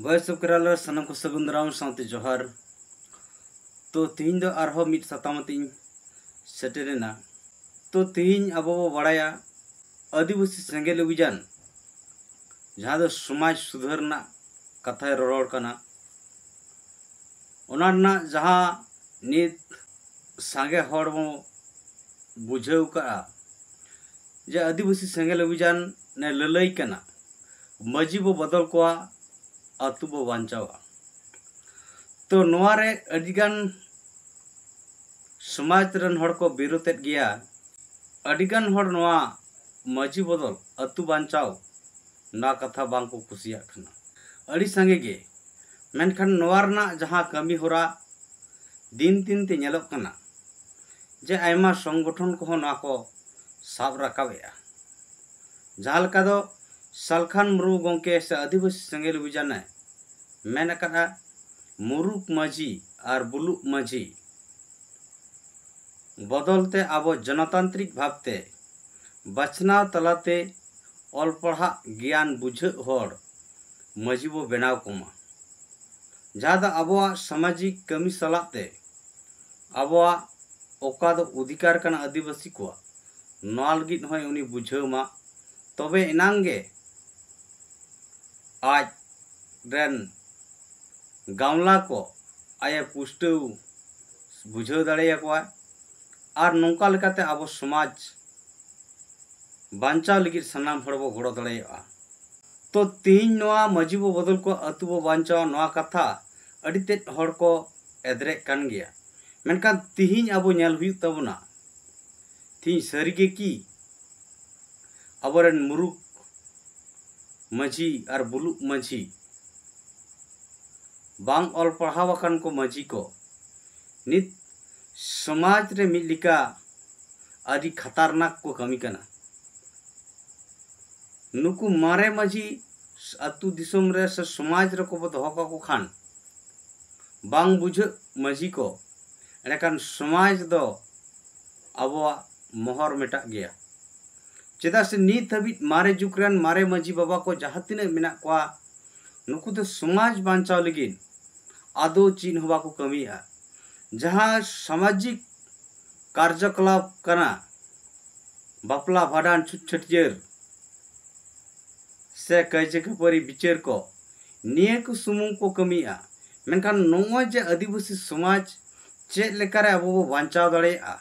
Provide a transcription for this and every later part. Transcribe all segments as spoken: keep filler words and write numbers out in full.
Voice of Kerala ᱨᱮ ᱥᱟᱱᱟᱢ ᱠᱚ ᱥᱟᱹᱜᱩᱱ ᱫᱟᱨᱟᱢ ᱥᱟᱶᱛᱮ ᱡᱚᱦᱟᱨ᱾ ᱛᱚ, ᱛᱤᱦᱤᱧ ᱫᱚ ᱟᱨᱦᱚᱸ ᱢᱤᱫ ᱥᱟᱛᱟᱢ ᱟᱛᱮᱧ ᱥᱮᱴᱮᱨᱮᱱᱟ᱾ ᱛᱚ, ᱛᱤᱦᱤᱧ ᱟᱵᱚ ᱵᱚ ᱵᱟᱲᱟᱭᱟ ᱟᱹᱫᱤᱵᱟᱹᱥᱤ ᱥᱮᱸᱜᱮᱞ ᱚᱵᱷᱤᱡᱟᱱ, ᱡᱟᱦᱟᱸ ᱫᱚ ᱥᱚᱢᱟᱡᱽ ᱥᱩᱫᱷᱟᱹᱨ ᱨᱮᱱᱟᱜ ᱠᱟᱛᱷᱟᱭ ᱨᱚᱨᱚᱲ ᱠᱟᱱᱟ᱾ ᱚᱱᱟ ᱨᱮᱱᱟᱜ ᱡᱟᱦᱟᱸ ᱱᱤᱛ ᱥᱟᱸᱜᱮ ᱦᱚᱲ ᱵᱚ ᱵᱩᱡᱷᱟᱹᱣ ᱠᱟᱜᱼᱟ ᱡᱮ ᱟᱹᱫᱤᱵᱟᱹᱥᱤ ᱥᱮᱸᱜᱮᱞ ᱚᱵᱷᱤᱡᱟᱱ ᱮ ᱞᱟᱹᱞᱟᱹᱭ ᱠᱟᱱᱟ, ᱢᱟᱹᱡᱷᱤ ᱵᱚ ᱵᱚᱫᱚᱞ ᱠᱚᱣᱟ, ᱟᱹᱛᱩ ᱵᱚ ᱵᱟᱧᱪᱟᱣᱟ᱾ ᱛᱚ, ᱱᱚᱣᱟ ᱨᱮ ᱟᱹᱰᱤᱜᱟᱱ ᱥᱚᱢᱟᱡᱽ ᱨᱮᱱ ᱦᱚᱲ ᱠᱚ ᱵᱤᱨᱳᱫᱮᱫ ᱜᱮᱭᱟ᱾ ᱟᱹᱰᱤᱜᱟᱱ ᱦᱚᱲ ᱱᱚᱣᱟ ᱢᱟᱹᱡᱷᱤ ᱵᱚᱫᱚᱞ ᱟᱹᱛᱩ ᱵᱟᱧᱪᱟᱣ ᱱᱚᱣᱟ ᱠᱟᱛᱷᱟ ᱵᱟᱝ ᱠᱚ ᱠᱩᱥᱤᱭᱟᱜ ᱠᱟᱱᱟ, ᱟᱹᱰᱤ ᱥᱟᱸᱜᱮ ᱜᱮ᱾ ᱢᱮᱱᱠᱷᱟᱱ ᱱᱚᱣᱟ ᱨᱮᱱᱟᱜ ᱡᱟᱦᱟᱸ ᱠᱟᱹᱢᱤ ᱦᱚᱨᱟ ᱫᱤᱱ ᱫᱤᱱ ᱛᱮ ᱧᱮᱞᱚᱜ ᱠᱟᱱᱟ ᱡᱮ ᱟᱭᱢᱟ ᱥᱚᱝᱜᱚᱴᱷᱚᱱ ᱠᱚᱦᱚᱸ ᱱᱚᱣᱟ ᱠᱚ ᱥᱟᱵ ᱨᱟᱠᱟᱵᱮᱜᱼᱟ᱾ ᱡᱟᱦᱟᱸ ᱞᱮᱠᱟ ᱫᱚ ᱥᱟᱞᱠᱷᱟᱱ ᱢᱩᱨᱢᱩ ᱜᱚᱢᱠᱮ ᱥᱮ ᱟᱹᱫᱤᱵᱟᱹᱥᱤ ᱥᱮᱸᱜᱮᱞ ᱚᱵᱷᱤᱡᱟᱱᱮ ᱢᱮᱱ ᱟᱠᱟᱫᱼᱟ, ᱢᱩᱨᱩᱠ ᱢᱟᱹᱡᱷᱤ ᱟᱨ ᱵᱩᱞᱩᱜ ᱢᱟᱹᱡᱷᱤ ᱵᱚᱫᱚᱞ ᱛᱮ ᱟᱵᱚ ᱡᱚᱱᱚᱛᱟᱱᱛᱨᱤᱠ ᱵᱷᱟᱵᱽ ᱛᱮ ᱵᱟᱪᱷᱱᱟᱣ ᱛᱟᱞᱟᱛᱮ ᱚᱞ ᱯᱟᱲᱦᱟᱜ ᱜᱮᱭᱟᱱ ᱵᱩᱡᱷᱟᱹᱜ ᱦᱚᱲ ᱢᱟᱹᱡᱷᱤ ᱵᱚ ᱵᱮᱱᱟᱣ ᱠᱚᱢᱟ, ᱡᱟᱦᱟᱸ ᱫᱚ ᱟᱵᱚᱣᱟᱜ ᱥᱟᱢᱟᱡᱤᱠ ᱠᱟᱹᱢᱤ ᱥᱟᱞᱟᱜ ᱛᱮ ᱟᱵᱚᱣᱟᱜ ᱚᱠᱟ ᱫᱚ ᱚᱫᱷᱤᱠᱟᱨ ᱠᱟᱱᱟ ᱟᱹᱫᱤᱵᱟᱹᱥᱤ ᱠᱚᱣᱟᱜ, ᱱᱚᱣᱟ ᱞᱟᱹᱜᱤᱫ ᱦᱚᱸᱭ ᱩᱱᱤ ᱵᱩᱡᱷᱟᱹᱣ ᱢᱟ᱾ ᱛᱚᱵᱮ ᱮᱱᱟᱝ ᱜᱮ ᱟᱡ ᱨᱮᱱ ᱜᱟᱶᱞᱟ ᱠᱚ ᱟᱡ ᱮ ᱯᱩᱥᱴᱟᱹᱣ ᱵᱩᱡᱷᱟᱹᱣ ᱫᱟᱲᱮᱭᱟᱠᱚᱣᱟ᱾ ᱟᱨ ᱱᱚᱝᱠᱟ ᱞᱮᱠᱟᱛᱮ ᱟᱵᱚ ᱥᱚᱢᱟᱡᱽ ᱵᱟᱧᱪᱟᱣ ᱞᱟᱹᱜᱤᱫ ᱥᱟᱱᱟᱢ ᱦᱚᱲ ᱵᱚ ᱜᱚᱲᱚ ᱫᱟᱲᱮᱭᱟᱜᱼᱟ᱾ ᱛᱚ, ᱛᱮᱦᱮᱧ ᱱᱚᱣᱟ ᱢᱟᱹᱡᱷᱤ ᱵᱚ ᱵᱚᱫᱚᱞ ᱠᱚᱣᱟ, ᱟᱹᱛᱩ ᱵᱚ ᱵᱟᱧᱪᱟᱣᱟ, ᱱᱚᱣᱟ ᱠᱟᱛᱷᱟ ᱟᱹᱰᱤ ᱛᱮᱫ ᱦᱚᱲ ᱠᱚ ᱮᱫᱽᱨᱮᱜ ᱠᱟᱱ ᱜᱮᱭᱟ᱾ ᱢᱮᱱᱠᱷᱟᱱ ᱛᱮᱦᱮᱧ ᱟᱵᱚ ᱧᱮᱞ ᱦᱩᱭᱩᱜ ᱛᱟᱵᱚᱱᱟ, ᱛᱮᱦᱮᱧ ᱥᱟᱹᱨᱤᱜᱮ ᱠᱤ ᱟᱵᱚᱨᱮᱱ ᱢᱩᱨᱩᱠ ᱢᱟᱹᱡᱷᱤ ᱟᱨ ᱵᱩᱞᱩᱜ ᱢᱟᱹᱡᱷᱤ, ᱵᱟᱝ ᱚᱞ ᱯᱟᱲᱦᱟᱣ ᱟᱠᱟᱱ ᱠᱚ ᱢᱟᱹᱡᱷᱤ ᱠᱚ ᱱᱤᱛ ᱥᱚᱢᱟᱡᱽ ᱨᱮ ᱢᱤᱫ ᱞᱮᱠᱟ ᱟᱹᱰᱤ ᱠᱷᱟᱛᱟᱨᱱᱟᱠ ᱠᱚ ᱠᱟᱹᱢᱤ ᱠᱟᱱᱟ᱾ ᱱᱩᱠᱩ ᱢᱟᱨᱮ ᱢᱟᱹᱡᱷᱤ ᱟᱹᱛᱩ ᱫᱤᱥᱚᱢ ᱨᱮ ᱥᱮ ᱥᱚᱢᱟᱡᱽ ᱨᱮᱠᱚ ᱵᱚ ᱫᱚᱦᱚ ᱠᱟᱠᱚ ᱠᱷᱟᱱ, ᱵᱟᱝ ᱵᱩᱡᱷᱟᱹᱜ ᱢᱟᱹᱡᱷᱤ ᱠᱚ, ᱮᱸᱰᱮᱠᱷᱟᱱ ᱥᱚᱢᱟᱡᱽ ᱫᱚ ᱟᱵᱚᱣᱟᱜ ᱢᱚᱦᱚᱨ ᱢᱮᱴᱟᱜ ᱜᱮᱭᱟ᱾ ᱪᱮᱫᱟᱜ ᱥᱮ ᱱᱤᱛ ᱦᱟᱹᱵᱤᱡ ᱢᱟᱨᱮ ᱡᱩᱜᱽ ᱨᱮᱱ ᱢᱟᱨᱮ ᱢᱟᱹᱡᱷᱤ ᱵᱟᱵᱟ ᱠᱚ ᱡᱟᱦᱟᱸ ᱛᱤᱱᱟᱹᱜ ᱢᱮᱱᱟᱜ ᱠᱚᱣᱟ, ᱱᱩᱠᱩ ᱫᱚ ᱥᱚᱢᱟᱡᱽ ᱵᱟᱧᱪᱟᱣ ᱞᱟᱹᱜᱤᱫ ᱟᱫᱚ ᱪᱮᱫ ᱦᱚᱸ ᱵᱟᱠᱚ ᱠᱟᱹᱢᱤᱭᱮᱫᱼᱟ᱾ ᱡᱟᱦᱟᱸ ᱥᱟᱢᱟᱡᱤᱠ ᱠᱟᱨᱡᱚᱠᱚᱞᱟᱯ ᱠᱟᱱᱟ, ᱵᱟᱯᱞᱟ, ᱵᱷᱟᱸᱰᱟᱱ, ᱪᱷᱩᱛ ᱪᱷᱟᱹᱴᱭᱟᱹᱨ ᱥᱮ ᱠᱟᱹᱭᱡᱟᱹ ᱠᱷᱟᱹᱯᱟᱹᱨᱤ ᱵᱤᱪᱟᱹᱨ ᱠᱚ, ᱱᱤᱭᱟᱹ ᱠᱚ ᱥᱩᱢᱩᱝ ᱠᱚ ᱠᱟᱹᱢᱤᱭᱮᱫᱼᱟ᱾ ᱢᱮᱱᱠᱷᱟᱱ ᱱᱚᱜᱼᱚᱭ ᱡᱮ ᱟᱹᱫᱤᱵᱟᱹᱥᱤ ᱥᱚᱢᱟᱡᱽ ᱪᱮᱫ ᱞᱮᱠᱟᱨᱮ ᱟᱵᱚ ᱵᱚ ᱵᱟᱧᱪᱟᱣ ᱫᱟᱲᱮᱭᱟᱜᱼᱟ,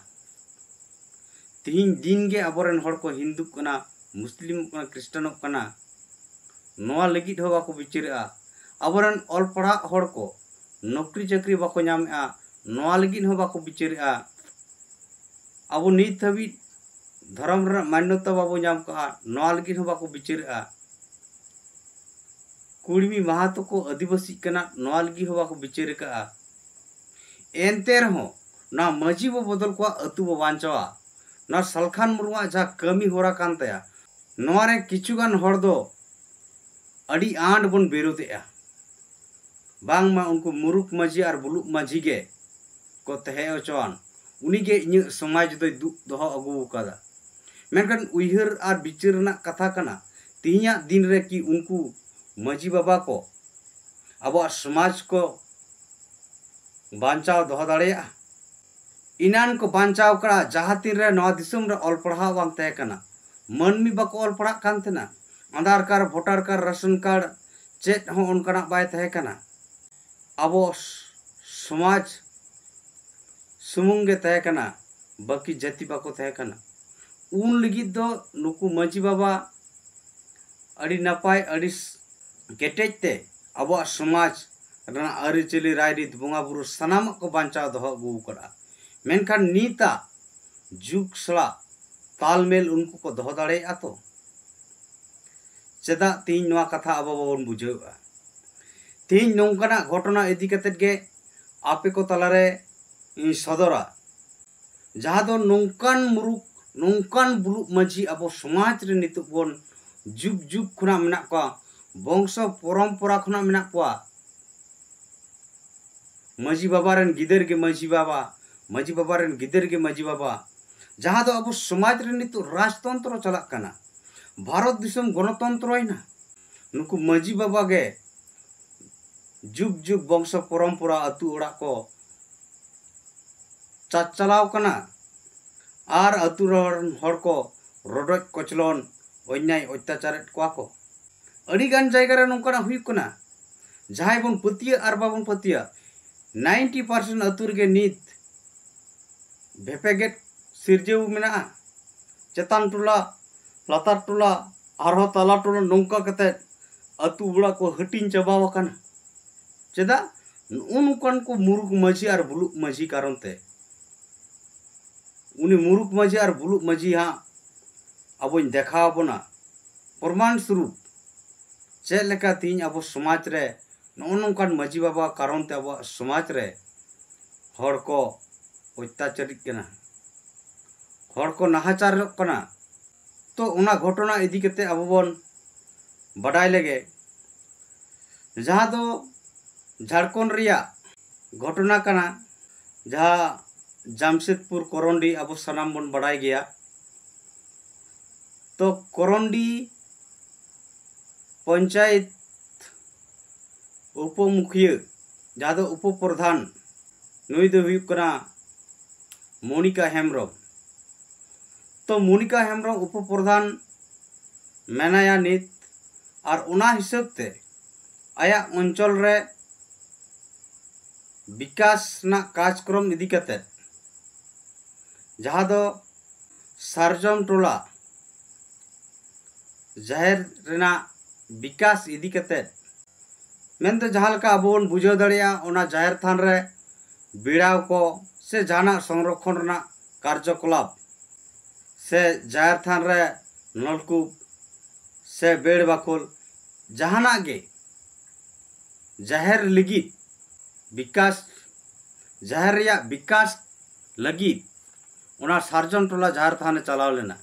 ᱛᱤᱦᱤᱧ ᱫᱤᱱ ᱜᱮ ᱟᱵᱚᱨᱮᱱ ᱦᱚᱲ ᱠᱚ ᱦᱤᱱᱫᱩᱜ ᱠᱟᱱᱟ, ᱢᱩᱥᱞᱤᱢᱚᱜ ᱠᱟᱱᱟ, ᱠᱷᱨᱤᱥᱴᱟᱱᱚᱜ ᱠᱟᱱᱟ, ᱱᱚᱣᱟ ᱞᱟᱹᱜᱤᱫ ᱦᱚᱸ ᱵᱟᱠᱚ ᱵᱤᱪᱟᱹᱨᱮᱜᱼᱟ᱾ ᱟᱵᱚᱨᱮᱱ ᱚᱞ ᱯᱟᱲᱦᱟᱜ ᱦᱚᱲ ᱠᱚ ᱱᱚᱠᱨᱤ ᱪᱟᱹᱠᱨᱤ ᱵᱟᱠᱚ ᱧᱟᱢᱮᱜᱼᱟ, ᱱᱚᱣᱟ ᱞᱟᱹᱜᱤᱫ ᱦᱚᱸ ᱵᱟᱠᱚ ᱵᱤᱪᱟᱹᱨᱮᱜᱼᱟ᱾ ᱟᱵᱚ ᱱᱤᱛ ᱦᱟᱹᱵᱤᱡ ᱫᱷᱚᱨᱚᱢ ᱨᱮᱱᱟᱜ ᱢᱟᱱᱱᱚᱛᱟ ᱵᱟᱵᱚ ᱧᱟᱢ ᱠᱟᱜᱼᱟ, ᱱᱚᱣᱟ ᱞᱟᱹᱜᱤᱫ ᱦᱚᱸ ᱵᱟᱠᱚ ᱵᱤᱪᱟᱹᱨᱮᱜᱼᱟ᱾ ᱠᱩᱲᱢᱤ ᱢᱟᱦᱟᱛᱚ ᱠᱚ ᱟᱹᱫᱤᱵᱟᱹᱥᱤᱜ ᱠᱟᱱᱟ, ᱱᱚᱣᱟ ᱞᱟᱹᱜᱤᱫ ᱦᱚᱸ ᱵᱟᱠᱚ ᱵᱤᱪᱟᱹᱨ ᱟᱠᱟᱜᱼᱟ᱾ ᱮᱱᱛᱮ ᱨᱮᱦᱚᱸ ᱱᱚᱣᱟ ᱢᱟᱹᱡᱷᱤ ᱵᱚ ᱵᱚᱫᱚᱞ ᱠᱚᱣᱟ, ᱟᱹᱛᱩ ᱵᱚ ᱵᱟᱧᱪᱟᱣᱟ᱾ ᱱᱚᱣᱟ ᱥᱟᱞᱠᱷᱟᱱ ᱢᱩᱨᱢᱩᱣᱟᱜ ᱡᱟᱦᱟᱸ ᱠᱟᱹᱢᱤ ᱦᱚᱨᱟ ᱠᱟᱱ ᱛᱟᱭᱟ, ᱱᱚᱣᱟ ᱨᱮ ᱠᱤᱪᱷᱩ ᱜᱟᱱ ᱦᱚᱲ ᱫᱚ ᱟᱹᱰᱤ ᱟᱸᱴ ᱵᱚᱱ ᱵᱤᱨᱳᱫᱷᱮᱜᱼᱟ᱾ ᱵᱟᱝᱢᱟ ᱩᱱᱠᱩ ᱢᱩᱨᱩᱠ ᱢᱟᱹᱡᱷᱤ ᱟᱨ ᱵᱩᱞᱩᱜ ᱢᱟᱹᱡᱷᱤ ᱜᱮ ᱠᱚ ᱛᱟᱦᱮᱸ ᱦᱚᱪᱚᱣᱟᱱ, ᱩᱱᱤᱜᱮ ᱤᱧᱟᱹᱜ ᱥᱚᱢᱟᱡᱽ ᱫᱚᱭ ᱫᱩᱜ ᱫᱚᱦᱚ ᱟᱹᱜᱩ ᱟᱠᱟᱫᱟ᱾ ᱢᱮᱱᱠᱷᱟᱱ ᱩᱭᱦᱟᱹᱨ ᱟᱨ ᱵᱤᱪᱟᱹᱨ ᱨᱮᱱᱟᱜ ᱠᱟᱛᱷᱟ ᱠᱟᱱᱟ, ᱛᱮᱦᱮᱧᱟᱜ ᱫᱤᱱ ᱨᱮ ᱠᱤ ᱩᱱᱠᱩ ᱢᱟᱹᱡᱷᱤ ᱵᱟᱵᱟ ᱠᱚ ᱟᱵᱚᱣᱟᱜ ᱥᱚᱢᱟᱡᱽ ᱠᱚ ᱵᱟᱧᱪᱟᱣ ᱫᱚᱦᱚ ᱫᱟᱲᱮᱭᱟᱜᱼᱟ? ᱮᱱᱟᱱ ᱠᱚ ᱵᱟᱧᱪᱟᱣ ᱠᱟᱜᱼᱟ, ᱡᱟᱦᱟᱸ ᱛᱤᱱ ᱨᱮ ᱱᱚᱣᱟ ᱫᱤᱥᱚᱢ ᱨᱮ ᱚᱞ ᱯᱟᱲᱦᱟᱣ ᱵᱟᱝ ᱛᱟᱦᱮᱸ ᱠᱟᱱᱟ, ᱢᱟᱹᱱᱢᱤ ᱵᱟᱠᱚ ᱚᱞ ᱯᱟᱲᱦᱟᱜ ᱠᱟᱱ ᱛᱟᱦᱮᱱᱟ, Aadhaar card, voter card, ration card, ᱪᱮᱫ ᱦᱚᱸ ᱚᱱᱠᱟᱱᱟᱜ ᱵᱟᱭ ᱛᱟᱦᱮᱸ ᱠᱟᱱᱟ᱾ ᱟᱵᱚ ᱥ-, ᱥᱚᱢᱟᱡᱽ ᱥᱩᱢᱩᱝ ᱜᱮ ᱛᱟᱦᱮᱸ ᱠᱟᱱᱟ, ᱵᱟᱹᱠᱤ ᱡᱟᱹᱛᱤ ᱵᱟᱠᱚ ᱛᱟᱦᱮᱸ ᱠᱟᱱᱟ᱾ ᱩᱱ ᱞᱟᱹᱜᱤᱫ ᱫᱚ ᱱᱩᱠᱩ ᱢᱟᱹᱡᱷᱤ ᱵᱟᱵᱟ ᱟᱹᱰᱤ ᱱᱟᱯᱟᱭ, ᱟᱹᱰᱤ ᱥ-, ᱠᱮᱴᱮᱡ ᱛᱮ ᱟᱵᱚᱣᱟᱜ ᱥᱚᱢᱟᱡᱽ ᱨᱮᱱᱟᱜ ᱟᱹᱨᱤᱪᱟᱹᱞᱤ, ᱨᱟᱭᱨᱤᱛ, ᱵᱚᱸᱜᱟ ᱵᱩᱨᱩ ᱥᱟᱱᱟᱢᱟᱜ ᱠᱚ ᱵᱟᱧᱪᱟᱣ ᱫᱚᱦᱚ ᱟᱹᱜᱩ ᱟᱠᱟᱫᱼᱟ᱾ ᱢᱮᱱᱠᱷᱟᱱ ᱱᱤᱛᱟᱜ ᱡᱩᱜᱽ ᱥᱟᱞᱟᱜ ᱛᱟᱞᱢᱮᱞ ᱩᱱᱠᱩ ᱠᱚ ᱫᱚᱦᱚ ᱫᱟᱲᱮᱭᱟᱜᱼᱟ ᱛᱚ? ᱪᱮᱫᱟᱜ ᱛᱮᱦᱮᱧ ᱱᱚᱣᱟ ᱠᱟᱛᱷᱟ ᱟᱵᱚ ᱵᱟᱵᱚᱱ ᱵᱩᱡᱷᱟᱹᱣᱮᱫᱼᱟ? ᱛᱮᱦᱮᱧ ᱱᱚᱝᱠᱟᱱᱟᱜ ᱜᱷᱚᱴᱚᱱᱟ ᱤᱫᱤ ᱠᱟᱛᱮᱫ ᱜᱮ ᱟᱯᱮ ᱠᱚ ᱛᱟᱞᱟᱨᱮ ᱤᱧ ᱥᱚᱫᱚᱨᱟ, ᱡᱟᱦᱟᱸ ᱫᱚ ᱱᱚᱝᱠᱟᱱ ᱢᱩᱨᱩᱠ, ᱱᱚᱝᱠᱟᱱ ᱵᱩᱞᱩᱜ ᱢᱟᱹᱡᱷᱤ ᱟᱵᱚ ᱥᱚᱢᱟᱡᱽ ᱨᱮ ᱱᱤᱛᱚᱜ ᱵᱚᱱ ᱡᱩᱜᱽ ᱡᱩᱜᱽ ᱠᱷᱚᱱᱟᱜ ᱢᱮᱱᱟᱜ ᱠᱚᱣᱟ, ᱵᱚᱝᱥᱚ ᱯᱚᱨᱚᱢᱯᱚᱨᱟ ᱠᱷᱚᱱᱟᱜ ᱢᱮᱱᱟᱜ ᱠᱚᱣᱟ᱾ ᱢᱟᱹᱡᱷᱤ ᱵᱟᱵᱟ ᱨᱮᱱ ᱜᱤᱫᱟᱹᱨ ᱜᱮ ᱢᱟᱹᱡᱷᱤ ᱵᱟᱵᱟ, ᱢᱟᱹᱡᱷᱤ ᱵᱟᱵᱟ ᱨᱮᱱ ᱜᱤᱫᱟᱹᱨ ᱜᱮ ᱢᱟᱹᱡᱷᱤ ᱵᱟᱵᱟ, ᱡᱟᱦᱟᱸ ᱫᱚ ᱟᱵᱚ ᱥᱚᱢᱟᱡᱽ ᱨᱮ ᱱᱤᱛᱚᱜ ᱨᱟᱡᱽᱛᱚᱱᱛᱨᱚ ᱪᱟᱞᱟᱜ ᱠᱟᱱᱟ, ᱵᱷᱟᱨᱚᱛ ᱫᱤᱥᱚᱢ ᱜᱚᱱᱚᱛᱚᱱᱛᱨᱚᱭᱮᱱᱟ᱾ ᱱᱩᱠᱩ ᱢᱟᱹᱡᱷᱤ ᱵᱟᱵᱟ ᱜᱮ ᱡᱩᱜᱽ ᱡᱩᱜᱽ ᱵᱚᱝᱥᱚ ᱯᱚᱨᱚᱢᱯᱚᱨᱟ ᱟᱹᱛᱩ ᱚᱲᱟᱜ ᱠᱚ ᱪᱟᱪᱟᱞᱟᱣ ᱠᱟᱱᱟ ᱟᱨ ᱟᱹᱛᱩ ᱨᱮᱱ ᱦᱚᱲ ᱠᱚ ᱨᱚᱰᱚᱡ ᱠᱚᱪᱞᱚᱱ, ᱚᱱᱭᱟᱭ ᱚᱛᱛᱟᱪᱟᱨᱮᱫ ᱠᱚᱣᱟ ᱠᱚ᱾ ᱟᱹᱰᱤ ᱜᱟᱱ ᱡᱟᱭᱜᱟ ᱨᱮ ᱱᱚᱝᱠᱟᱱᱟᱜ ᱦᱩᱭᱩᱜ ᱠᱟᱱᱟ, ᱡᱟᱦᱟᱸᱭ ᱵᱚᱱ ᱯᱟᱹᱛᱭᱟᱹᱜ ᱟᱨ ᱵᱟᱵᱚᱱ ᱯᱟᱹᱛᱭᱟᱹᱜ, ᱱᱟᱭᱤᱱᱴᱤ ᱯᱟᱨᱥᱮᱱᱴ ᱟᱹᱛᱩ ᱨᱮᱜᱮ ᱱᱤᱛ ᱵᱷᱮᱯᱮᱜᱮᱫ ᱥᱤᱨᱡᱟᱹᱣ ᱢᱮᱱᱟᱜᱼᱟ᱾ ᱪᱮᱛᱟᱱ ᱴᱚᱞᱟ, ᱞᱟᱛᱟᱨ ᱴᱚᱞᱟ, ᱟᱨᱦᱚᱸ ᱛᱟᱞᱟ ᱴᱚᱞᱟ, ᱱᱚᱝᱠᱟ ᱠᱟᱛᱮ ᱟᱹᱛᱩ ᱚᱲᱟᱜ ᱠᱚ ᱦᱟᱹᱴᱤᱧ ᱪᱟᱵᱟᱣ ᱟᱠᱟᱱᱟ᱾ ᱪᱮᱫᱟᱜ? ᱱᱚᱜᱼᱚ ᱱᱚᱝᱠᱟᱱ ᱠᱚ ᱢᱩᱨᱩᱠ ᱢᱟᱹᱡᱷᱤ ᱟᱨ ᱵᱩᱞᱩᱜ ᱢᱟᱹᱡᱷᱤ ᱠᱟᱨᱚᱱ ᱛᱮ᱾ ᱩᱱᱤ ᱢᱩᱨᱩᱠ ᱢᱟᱹᱡᱷᱤ ᱟᱨ ᱵᱩᱞᱩᱜ ᱢᱟᱹᱡᱷᱤ ᱦᱟᱸᱜ ᱟᱵᱚᱧ ᱫᱮᱠᱷᱟᱣ ᱟᱵᱚᱱᱟ ᱯᱨᱚᱢᱟᱱ ᱥᱚᱨᱩᱯ, ᱪᱮᱫ ᱞᱮᱠᱟ ᱛᱮᱦᱮᱧ ᱟᱵᱚ ᱥᱚᱢᱟᱡᱽ ᱨᱮ ᱱᱚᱜᱼᱚ ᱱᱚᱝᱠᱟᱱ ᱢᱟᱹᱡᱷᱤ ᱵᱟᱵᱟ ᱠᱟᱨᱚᱱ ᱛᱮ ᱟᱵᱚᱣᱟᱜ ᱥᱚᱢᱟᱡᱽ ᱨᱮ ᱦᱚᱲ ᱠᱚ ᱚᱛᱛᱟᱪᱟᱨᱤᱜ ᱠᱟᱱᱟ, ᱦᱚᱲ ᱠᱚ ᱱᱟᱦᱟᱪᱟᱨᱚᱜ ᱠᱟᱱᱟ᱾ ᱛᱚ, ᱚᱱᱟ ᱜᱷᱚᱴᱚᱱᱟ ᱤᱫᱤ ᱠᱟᱛᱮ ᱟᱵᱚ ᱵᱚᱱ ᱵᱟᱰᱟᱭ ᱞᱮᱜᱮ, ᱡᱟᱦᱟᱸ ᱫᱚ ᱡᱷᱟᱲᱠᱷᱚᱸᱰ ᱨᱮᱭᱟᱜ ᱜᱷᱚᱴᱚᱱᱟ ᱠᱟᱱᱟ, ᱡᱟᱦᱟᱸ ᱡᱟᱢᱥᱮᱫᱽᱯᱩᱨ ᱠᱚᱨᱚᱱᱰᱤ ᱟᱵᱚ ᱥᱟᱱᱟᱢ ᱵᱚᱱ ᱵᱟᱰᱟᱭ ᱜᱮᱭᱟ᱾ ᱛᱚ, ᱠᱚᱨᱚᱱᱰᱤ ᱯᱚᱧᱪᱟᱭᱮᱛ ᱩᱯᱚᱢᱩᱠᱷᱤᱭᱟᱹ, ᱡᱟᱦᱟᱸ ᱫᱚ ᱩᱯᱚᱯᱨᱚᱫᱷᱟᱱ, ᱱᱩᱭ ᱫᱚ ᱦᱩᱭᱩᱜ ᱠᱟᱱᱟ ᱢᱚᱱᱤᱠᱟ ᱦᱮᱢᱵᱨᱚᱢ᱾ ᱛᱚ, ᱢᱚᱱᱤᱠᱟ ᱦᱮᱢᱵᱨᱚᱢ ᱩᱯᱚᱯᱨᱚᱫᱷᱟᱱ ᱢᱮᱱᱟᱭᱟ ᱱᱤᱛ, ᱟᱨ ᱚᱱᱟ ᱦᱤᱥᱟᱹᱵ ᱛᱮ ᱟᱭᱟᱜ ᱚᱧᱪᱚᱞ ᱨᱮ ᱵᱤᱠᱟᱥ ᱨᱮᱱᱟᱜ ᱠᱟᱡᱽᱠᱨᱚᱢ ᱤᱫᱤ ᱠᱟᱛᱮ, ᱡᱟᱦᱟᱸ ᱫᱚ ᱥᱟᱨᱡᱚᱢ ᱴᱚᱞᱟ ᱡᱟᱦᱮᱨ ᱨᱮᱱᱟᱜ ᱵᱤᱠᱟᱥ ᱤᱫᱤ ᱠᱟᱛᱮ, ᱢᱮᱱᱫᱚ ᱡᱟᱦᱟᱸ ᱞᱮᱠᱟ ᱟᱵᱚ ᱵᱚᱱ ᱵᱩᱡᱷᱟᱹᱣ ᱫᱟᱲᱮᱭᱟᱜᱼᱟ, ᱚᱱᱟ ᱡᱟᱦᱮᱨ ᱛᱷᱟᱱ ᱨᱮ ᱵᱮᱲᱟᱣ ᱠᱚ ᱥᱮ ᱡᱟᱦᱟᱱᱟᱜ ᱥᱚᱝᱨᱚᱠᱷᱚᱱ ᱨᱮᱱᱟᱜ ᱠᱟᱨᱡᱚᱠᱚᱞᱟᱯ ᱥᱮ ᱡᱟᱦᱮᱨ ᱛᱷᱟᱱ ᱨᱮ ᱱᱚᱞᱠᱩᱯ ᱥᱮ ᱵᱮᱲ ᱵᱟᱠᱷᱳᱞ, ᱡᱟᱦᱟᱱᱟᱜ ᱜᱮ ᱡᱟᱦᱮᱨ ᱞᱟᱹᱜᱤᱫ ᱵᱤᱠᱟᱥ, ᱡᱟᱦᱮᱨ ᱨᱮᱭᱟᱜ ᱵᱤᱠᱟᱥ ᱞᱟᱹᱜᱤᱫ ᱚᱱᱟ ᱥᱟᱨᱡᱚᱢ ᱴᱚᱞᱟ ᱡᱟᱦᱮᱨ ᱛᱷᱟᱱᱮ ᱪᱟᱞᱟᱣ ᱞᱮᱱᱟ᱾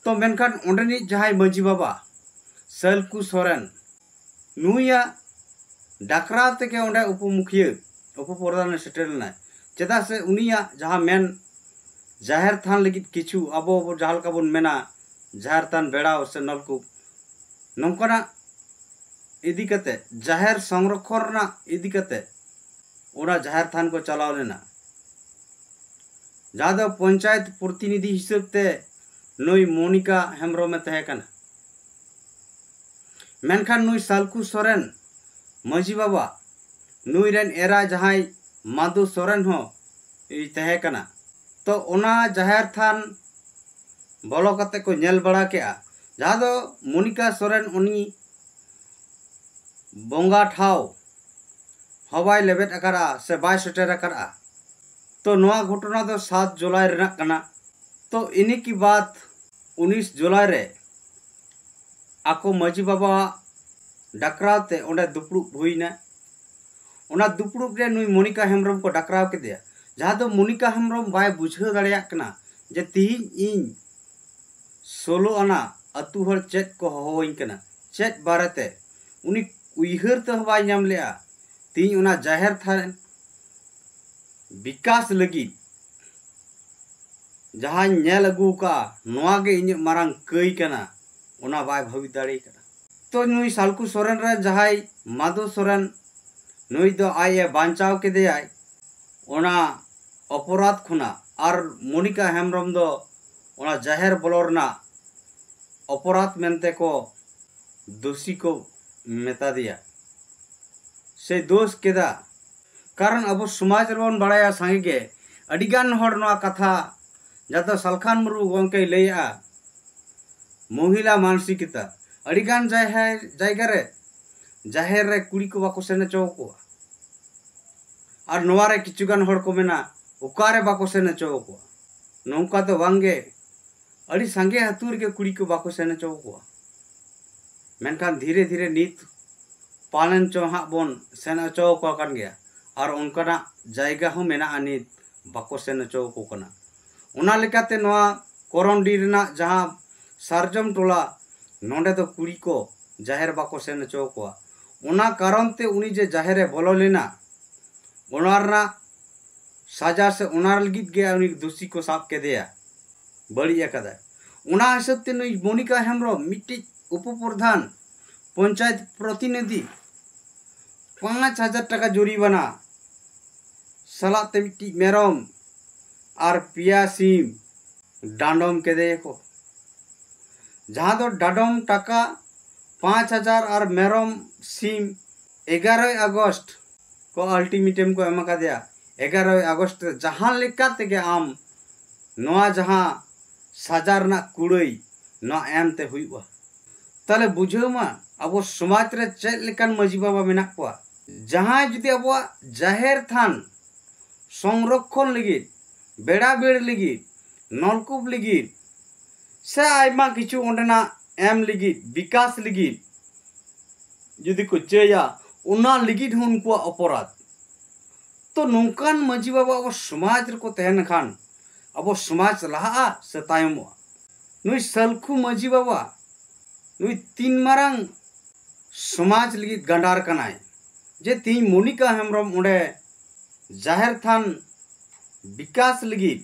ᱛᱚ, ᱢᱮᱱᱠᱷᱟᱱ ᱚᱸᱰᱮᱱᱤᱡ ᱡᱟᱦᱟᱸᱭ ᱢᱟᱹᱡᱷᱤ ᱵᱟᱵᱟ ᱥᱟᱹᱞᱠᱩ ᱥᱚᱨᱮᱱ, ᱱᱩᱭᱟᱜ ᱰᱟᱠᱨᱟᱣ ᱛᱮᱜᱮ ᱚᱸᱰᱮ ᱩᱯᱚᱢᱩᱠᱷᱤᱭᱟᱹ, ᱩᱯᱚᱯᱨᱚᱫᱷᱟᱱᱮ ᱥᱮᱴᱮᱨ ᱞᱮᱱᱟᱭ᱾ ᱪᱮᱫᱟᱜ ᱥᱮ ᱩᱱᱤᱭᱟᱜ ᱡᱟᱦᱟᱸ ᱢᱮᱱ, ᱡᱟᱦᱮᱨ ᱛᱷᱟᱱ ᱞᱟᱹᱜᱤᱫ ᱠᱤᱪᱷᱩ, ᱟᱵᱚ ᱵᱚ ᱡᱟᱦᱟᱸ ᱞᱮᱠᱟ ᱵᱚᱱ ᱢᱮᱱᱟ, ᱡᱟᱦᱮᱨ ᱛᱷᱟᱱ ᱵᱮᱲᱟᱣ ᱥᱮ ᱱᱚᱞᱠᱩᱯ, ᱱᱚᱝᱠᱟᱱᱟᱜ ᱤᱫᱤ ᱠᱟᱛᱮ, ᱡᱟᱦᱮᱨ ᱥᱚᱝᱨᱚᱠᱷᱚᱱ ᱨᱮᱱᱟᱜ ᱤᱫᱤ ᱠᱟᱛᱮ ᱚᱱᱟ ᱡᱟᱦᱮᱨ ᱛᱷᱟᱱ ᱠᱚ ᱪᱟᱞᱟᱣ ᱞᱮᱱᱟ, ᱡᱟᱦᱟᱸ ᱫᱚ ᱯᱚᱧᱪᱟᱭᱮᱛ ᱯᱨᱚᱛᱤᱱᱤᱫᱷᱤ ᱦᱤᱥᱟᱹᱵ ᱛᱮ ᱱᱩᱭ ᱢᱚᱱᱤᱠᱟ ᱦᱮᱢᱵᱨᱚᱢᱮ ᱛᱟᱦᱮᱸ ᱠᱟᱱᱟ᱾ ᱢᱮᱱᱠᱷᱟᱱ ᱱᱩᱭ ᱥᱟᱞᱠᱷᱩ ᱥᱚᱨᱮᱱ ᱢᱟᱹᱡᱷᱤ ᱵᱟᱵᱟ, ᱱᱩᱭ ᱨᱮᱱ ᱮᱨᱟ ᱡᱟᱦᱟᱸᱭ ᱢᱟᱫᱷᱩ ᱥᱚᱨᱮᱱ ᱦᱚᱸ ᱛᱟᱦᱮᱸ ᱠᱟᱱᱟ᱾ ᱛᱚ ᱚᱱᱟ ᱡᱟᱦᱮᱨ ᱛᱷᱟᱱ ᱵᱚᱞᱚ ᱠᱟᱛᱮ ᱠᱚ ᱧᱮᱞ ᱵᱟᱲᱟ ᱠᱮᱜᱼᱟ, ᱡᱟᱦᱟᱸ ᱫᱚ ᱢᱚᱱᱤᱠᱟ ᱥᱚᱨᱮᱱ ᱩᱱᱤ ᱵᱚᱸᱜᱟ ᱴᱷᱟᱶ ᱦᱚᱸ ᱵᱟᱭ ᱞᱮᱵᱮᱫ ᱟᱠᱟᱫᱼᱟ ᱥᱮ ᱵᱟᱭ ᱥᱮᱴᱮᱨ ᱟᱠᱟᱫᱼᱟ᱾ ᱛᱚ ᱱᱚᱣᱟ ᱜᱷᱚᱴᱚᱱᱟ ᱫᱚ ᱥᱟᱛ ᱡᱩᱞᱟᱭ ᱨᱮᱱᱟᱜ ᱠᱟᱱᱟ᱾ ᱛᱚ ᱤᱱᱟᱹ ᱠᱤ ᱵᱟᱫ ᱩᱱᱤᱥ ᱡᱩᱞᱟᱭ ᱨᱮ ᱟᱠᱚ ᱢᱟᱹᱡᱷᱤ ᱵᱟᱵᱟᱣᱟᱜ ᱰᱟᱠᱨᱟᱣ ᱛᱮ ᱚᱸᱰᱮ ᱫᱩᱯᱲᱩᱵ ᱦᱩᱭᱱᱟ᱾ ᱚᱱᱟ ᱫᱩᱯᱲᱩᱵ ᱨᱮ ᱱᱩᱭ ᱢᱚᱱᱤᱠᱟ ᱦᱮᱢᱵᱨᱚᱢ ᱠᱚ ᱰᱟᱠᱨᱟᱣ ᱠᱮᱫᱮᱭᱟ, ᱡᱟᱦᱟᱸ ᱫᱚ ᱢᱚᱱᱤᱠᱟ ᱦᱮᱢᱵᱨᱚᱢ ᱵᱟᱭ ᱵᱩᱡᱷᱟᱹᱣ ᱫᱟᱲᱮᱭᱟᱜ ᱠᱟᱱᱟ ᱡᱮ ᱛᱤᱦᱤᱧ ᱤᱧ ᱥᱳᱞᱳ ᱟᱱᱟ ᱟᱹᱛᱩ ᱦᱚᱲ ᱪᱮᱫ ᱠᱚ ᱦᱚᱦᱚᱣᱟᱹᱧ ᱠᱟᱱᱟ, ᱪᱮᱫ ᱵᱟᱨᱮᱛᱮ᱾ ᱩᱱᱤ ᱩᱭᱦᱟᱹᱨ ᱛᱮᱦᱚᱸ ᱵᱟᱭ ᱧᱟᱢ ᱞᱮᱜᱼᱟ ᱛᱤᱦᱤᱧ ᱚᱱᱟ ᱡᱟᱦᱮᱨ ᱛᱷᱟᱱ ᱵᱤᱠᱟᱥ ᱞᱟᱹᱜᱤᱫ ᱡᱟᱦᱟᱸᱧ ᱧᱮᱞ ᱟᱹᱜᱩ ᱟᱠᱟᱫᱼᱟ, ᱱᱚᱣᱟ ᱜᱮ ᱤᱧᱟᱹᱜ ᱢᱟᱨᱟᱝ ᱠᱟᱹᱭ ᱠᱟᱱᱟ, ᱚᱱᱟ ᱵᱟᱭ ᱵᱷᱟᱹᱵᱤ ᱫᱟᱲᱮ ᱠᱟᱫᱟ᱾ ᱛᱚ ᱱᱩᱭ ᱥᱟᱞᱠᱩ ᱥᱚᱨᱮᱱ ᱨᱮᱱ ᱡᱟᱦᱟᱸᱭ ᱢᱟᱫᱷᱩ ᱥᱚᱨᱮᱱ, ᱱᱩᱭ ᱫᱚ ᱟᱡ ᱮ ᱵᱟᱧᱪᱟᱣ ᱠᱮᱫᱮᱭᱟᱭ ᱚᱱᱟ ᱚᱯᱚᱨᱟᱫᱷ ᱠᱷᱚᱱᱟᱜ, ᱟᱨ ᱢᱚᱱᱤᱠᱟ ᱦᱮᱢᱵᱨᱚᱢ ᱫᱚ ᱚᱱᱟ ᱡᱟᱦᱮᱨ ᱵᱚᱞᱚ ᱨᱮᱱᱟᱜ ᱚᱯᱚᱨᱟᱫᱷ ᱢᱮᱱᱛᱮ ᱠᱚ ᱫᱳᱥᱤ ᱠᱚ ᱢᱮᱛᱟ ᱫᱮᱭᱟ ᱥᱮ ᱫᱳᱥ ᱠᱮᱫᱟ᱾ ᱠᱟᱨᱚᱱ ᱟᱵᱚ ᱥᱚᱢᱟᱡᱽ ᱨᱮᱵᱚᱱ ᱵᱟᱲᱟᱭᱟ ᱥᱟᱸᱜᱮ ᱜᱮ ᱟᱹᱰᱤᱜᱟᱱ ᱦᱚᱲ ᱱᱚᱣᱟ ᱠᱟᱛᱷᱟ, ᱡᱟᱦᱟᱸ ᱫᱚ ᱥᱟᱞᱠᱷᱟᱱ ᱢᱩᱨᱢᱩ ᱜᱚᱢᱠᱮᱭ ᱞᱟᱹᱭᱮᱜᱼᱟ, ᱢᱚᱦᱤᱞᱟ ᱢᱟᱱᱥᱤᱠᱤᱛᱟ, ᱟᱹᱰᱤᱜᱟᱱ ᱡᱟᱭᱦᱟ-, ᱡᱟᱭᱜᱟ ᱨᱮ ᱡᱟᱦᱮᱨ ᱨᱮ ᱠᱩᱲᱤ ᱠᱚ ᱵᱟᱠᱚ ᱥᱮᱱ ᱦᱚᱪᱚ ᱟᱠᱚᱣᱟ᱾ ᱟᱨ ᱱᱚᱣᱟ ᱨᱮ ᱠᱤᱪᱷᱩ ᱜᱟᱱ ᱦᱚᱲ ᱠᱚ ᱢᱮᱱᱟ, ᱚᱠᱟᱨᱮ ᱵᱟᱠᱚ ᱥᱮᱱ ᱦᱚᱪᱚ ᱟᱠᱚᱣᱟ? ᱱᱚᱝᱠᱟ ᱫᱚ ᱵᱟᱝᱜᱮ, ᱟᱹᱰᱤ ᱥᱟᱸᱜᱮ ᱟᱹᱛᱩ ᱨᱮᱜᱮ ᱠᱩᱲᱤ ᱠᱚ ᱵᱟᱠᱚ ᱥᱮᱱ ᱦᱚᱪᱚ ᱟᱠᱚᱣᱟ᱾ ᱢᱮᱱᱠᱷᱟᱱ ᱫᱷᱤᱨᱮ ᱫᱷᱤᱨᱮ ᱱᱤᱛ ᱯᱟᱞᱮᱱ ᱪᱚ ᱦᱟᱸᱜ ᱵᱚᱱ ᱥᱮᱱ ᱦᱚᱪᱚ ᱟᱠᱚ ᱠᱟᱱ ᱜᱮᱭᱟ, ᱟᱨ ᱚᱱᱠᱟᱱᱟᱜ ᱡᱟᱭᱜᱟ ᱦᱚᱸ ᱢᱮᱱᱟᱜᱼᱟ, ᱱᱤᱛ ᱵᱟᱠᱚ ᱥᱮᱱ ᱦᱚᱪᱚ ᱟᱠᱚ ᱠᱟᱱᱟ᱾ ᱚᱱᱟ ᱞᱮᱠᱟᱛᱮ ᱱᱚᱣᱟ ᱠᱚᱨᱚᱱᱰᱤ ᱨᱮᱱᱟᱜ ᱡᱟᱦᱟᱸ ᱥᱟᱨᱡᱚᱢ ᱴᱚᱞᱟ, ᱱᱚᱰᱮ ᱫᱚ ᱠᱩᱲᱤ ᱠᱚ ᱡᱟᱦᱮᱨ ᱵᱟᱠᱚ ᱥᱮᱱ ᱦᱚᱪᱚ ᱟᱠᱚᱣᱟ᱾ ᱚᱱᱟ ᱠᱟᱨᱚᱱ ᱛᱮ ᱩᱱᱤ ᱡᱮ ᱡᱟᱦᱮᱨ ᱮ ᱵᱚᱞᱚ ᱞᱮᱱᱟ, ᱚᱱᱟ ᱨᱮᱱᱟᱜ ᱥᱟᱡᱟ ᱥᱮ ᱚᱱᱟ ᱞᱟᱹᱜᱤᱫ ᱜᱮ ᱩᱱᱤ ᱫᱳᱥᱤ ᱠᱚ ᱥᱟᱵ ᱠᱮᱫᱮᱭᱟ, ᱵᱟᱹᱲᱤᱡ ᱟᱠᱟᱫᱟᱭ᱾ ᱚᱱᱟ ᱦᱤᱥᱟᱹᱵ ᱛᱮ ᱱᱩᱭ ᱢᱚᱱᱤᱠᱟ ᱦᱮᱢᱵᱨᱚᱢ ᱢᱤᱫᱴᱤᱡ ᱩᱯᱚᱯᱨᱚᱫᱷᱟᱱ ᱯᱚᱧᱪᱟᱭᱮᱛ ᱯᱨᱚᱛᱤᱱᱤᱫᱷᱤ ᱯᱟᱸᱪ ᱦᱟᱡᱟᱨ ᱴᱟᱠᱟ ᱡᱩᱨᱤᱢᱟᱱᱟ ᱥᱟᱞᱟᱜ ᱛᱮ ᱢᱤᱫᱴᱤᱡ ᱢᱮᱨᱚᱢ ᱟᱨ ᱯᱮᱭᱟ ᱥᱤᱢ ᱰᱟᱸᱰᱚᱢ ᱠᱮᱫᱮᱭᱟᱠᱚ, ᱡᱟᱦᱟᱸ ᱫᱚ ᱰᱟᱸᱰᱚᱢ ᱴᱟᱠᱟ ᱯᱟᱸᱪ ᱦᱟᱡᱟᱨ ᱟᱨ ᱢᱮᱨᱚᱢ ᱥᱤᱢ ᱮᱜᱟᱨᱚᱭ ᱟᱜᱚᱥᱴ ᱠᱚ ᱟᱞᱴᱤᱢᱮᱴᱟᱢ ᱠᱚ ᱮᱢ ᱟᱠᱟᱫᱮᱭᱟ᱾ ᱮᱜᱟᱨᱚᱭ ᱟᱜᱚᱥᱴ ᱨᱮ ᱡᱟᱦᱟᱸ ᱞᱮᱠᱟ ᱛᱮᱜᱮ ᱟᱢ ᱱᱚᱣᱟ ᱡᱟᱦᱟᱸ ᱥᱟᱡᱟ ᱨᱮᱱᱟᱜ ᱠᱩᱲᱟᱹᱭ ᱱᱚᱣᱟ ᱮᱢ ᱛᱮ ᱦᱩᱭᱩᱜᱼᱟ᱾ ᱛᱟᱦᱞᱮ ᱵᱩᱡᱷᱟᱹᱣ ᱢᱟ ᱟᱵᱚ ᱥᱚᱢᱟᱡᱽ ᱨᱮ ᱪᱮᱫ ᱞᱮᱠᱟᱱ ᱢᱟᱹᱡᱷᱤ ᱵᱟᱵᱟ ᱢᱮᱱᱟᱜ ᱠᱚᱣᱟ᱾ ᱡᱟᱦᱟᱸᱭ ᱡᱩᱫᱤ ᱟᱵᱚᱣᱟᱜ ᱡᱟᱦᱮᱨ ᱛᱷᱟᱱ ᱥᱚᱝᱨᱚᱠᱷᱚᱱ ᱞᱟᱹᱜᱤᱫ, ᱵᱮᱲᱟ ᱵᱮᱲ ᱞᱟᱹᱜᱤᱫ, ᱱᱚᱞᱠᱩᱯ ᱞᱟᱹᱜᱤᱫ ᱥᱮ ᱟᱭᱢᱟ ᱠᱤᱪᱷᱩ ᱚᱸᱰᱮᱱᱟᱜ ᱮᱢ ᱞᱟᱹᱜᱤᱫ, ᱵᱤᱠᱟᱥ ᱞᱟᱹᱜᱤᱫ ᱡᱩᱫᱤ ᱠᱚ ᱪᱟᱹᱭᱟ, ᱚᱱᱟ ᱞᱟᱹᱜᱤᱫ ᱦᱚᱸ ᱩᱱᱠᱩᱣᱟᱜ ᱚᱯᱚᱨᱟᱫᱷ᱾ ᱛᱚ ᱱᱚᱝᱠᱟᱱ ᱢᱟᱹᱡᱷᱤ ᱵᱟᱵᱟ ᱟᱵᱚ ᱥᱚᱢᱟᱡᱽ ᱨᱮᱠᱚ ᱛᱟᱦᱮᱱ ᱠᱷᱟᱱ ᱟᱵᱚ ᱥᱚᱢᱟᱡᱽ ᱞᱟᱦᱟᱜᱼᱟ ᱥᱮ ᱛᱟᱭᱚᱢᱚᱜᱼᱟ? ᱱᱩᱭ ᱥᱟᱞᱠᱷᱩ ᱢᱟᱹᱡᱷᱤ ᱵᱟᱵᱟ ᱱᱩᱭ ᱛᱤᱱ ᱢᱟᱨᱟᱝ ᱥᱚᱢᱟᱡᱽ ᱞᱟᱹᱜᱤᱫ ᱜᱟᱸᱰᱟᱨ ᱠᱟᱱᱟᱭ, ᱡᱮ ᱛᱤᱦᱤᱧ ᱢᱚᱱᱤᱠᱟ ᱦᱮᱢᱵᱨᱚᱢ ᱚᱸᱰᱮ ᱡᱟᱦᱮᱨ ᱛᱷᱟᱱ ᱵᱤᱠᱟᱥ ᱞᱟᱹᱜᱤᱫ,